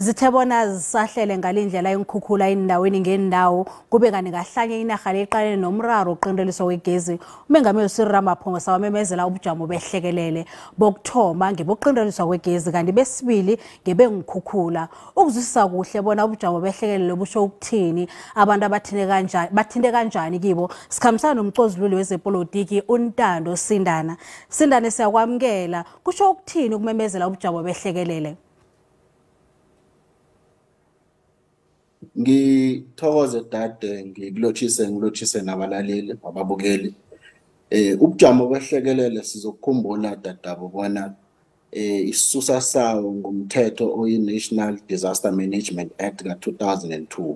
Zithe bona zisahlele ngalindlela iinkhukhula endaweni ngendawo, kube kanti ngahlanye inarha le iqalene nomraro oqinteliswa kwegezi. Umengameli Cyril Ramaphosa wamemezela ubujamo behlekelele bokuthoma ngebokuqinteliswa kwegezi, kanti besibili ngebeenkhukhula. Ukuzwisisa kuhle bona ubujamo behlekelele busho ukuthini, abantu bathinte kanjani kibo, sikhambisana nomcozululi wezepolitiki uNtando Sindana. Sindane, siyakwamukela. Kusho ukuthini ukumemezela ubujamo behlekelele? Ngithokoze dade, ngikulotshise nabalaleli ababukeli. Ubujamo behlekelele sizokukhumbula dadabo bona isisusa sawo ngumthetho oyi-National Disaster Management Act ka-2002.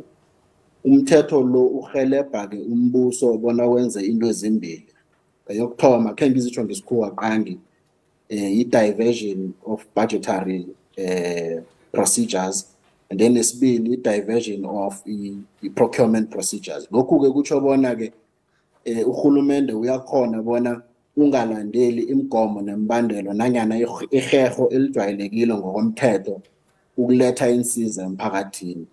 Umthetho lo uhelebha-ke umbuso bona wenze into ezimbili. Eyokuthoma, khe ngizitsho ngesikhuwa qangi, i-diversion of budgetary procedures, and then nesibili i-diversion of i-procurement procedures. Lokhu-ke kutsho bona-ke urhulumende uyakhona bona ungalandeli imigomo nemibandelo nanyana iherho elijwayelekile ngokomthetho ukuletha insiza emphakathini.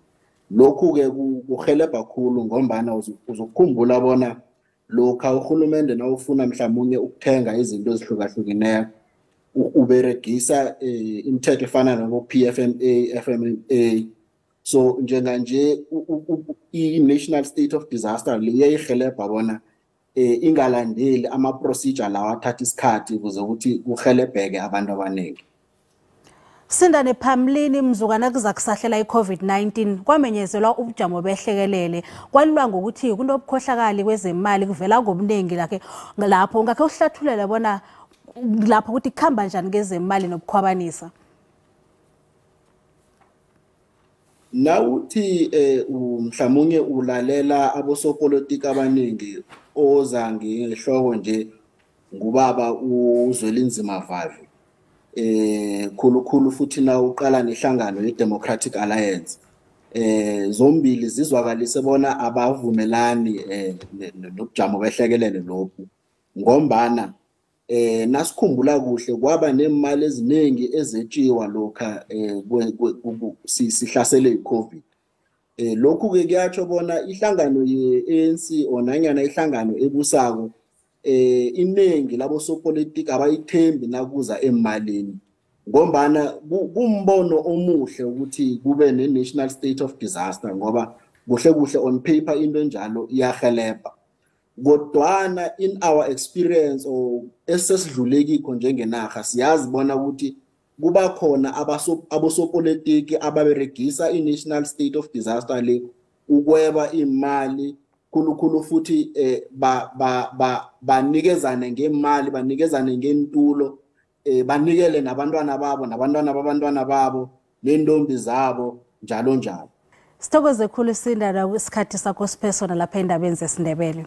Lokhu-ke kuhelebha khulu ngombana uzokukhumbula bona lokha urhulumende nawufuna mhlawumunye ukuthenga izinto ezihlukahlukeneko, uberegisa imithetho efana nabo-PFMA, FMMA. So njenganje i-National State of Disaster le iyayihelebha bona ingalandeli ama-procedure lawa athatha isikhathi ukuze ukuthi kuhelebheke abantu abaningi. Sindane, phambilini mzukwana kuza kusahlela i-COVID-19 kwamenyezelwa ubujamo behlekelele, kwalilwa ngokuthi kunobukhohlakali kwezemali kuvela ngobuningi lakhe lapho. Ungakhe uhlathulele bona lapho ukuthi kuhamba njani ngezemali nobukhwabanisa? Nawuthi mhlawumunye ulalela abosopolitiki abaningi, oza ngehloko nje ngubaba uZwelinzima Vavi, khulukhulu futhi na uqala nehlangano ye-Democratic Alliance, zombili zizwakalise bona abavumelani nobujamo behlekelele lokhu, ngombana nasikhumbula kuhle kwaba nemali eziningi ezetshiwa lokha sihlasele i-COVID. Lokhu ke kuyatsho bona ihlangano ye-ANC or nanyana ihlangano ebusako, iningi labosopolitiki abayithembi nakuza emalini, ngombana kumbono omuhle ukuthi kube ne-national state of disaster, ngoba kuhle kuhle on paper into enjalo iyahelebha, kodwana in our experience or esesidlule kikho njengenarha, siyazi bona ukuthi kuba khona abosopolitiki ababeregisa i-national state of disaster le ukweba imali khulukhulu, futhi banikezane ngemali, banikezane ngentulo, banikele nabantwana babo nabantwana babantwana babo nentombi zabo, njalo njalo. Sithokoze khulu Sindana isikhathi sakho siphe sona lapha endabeni zesiNdebele.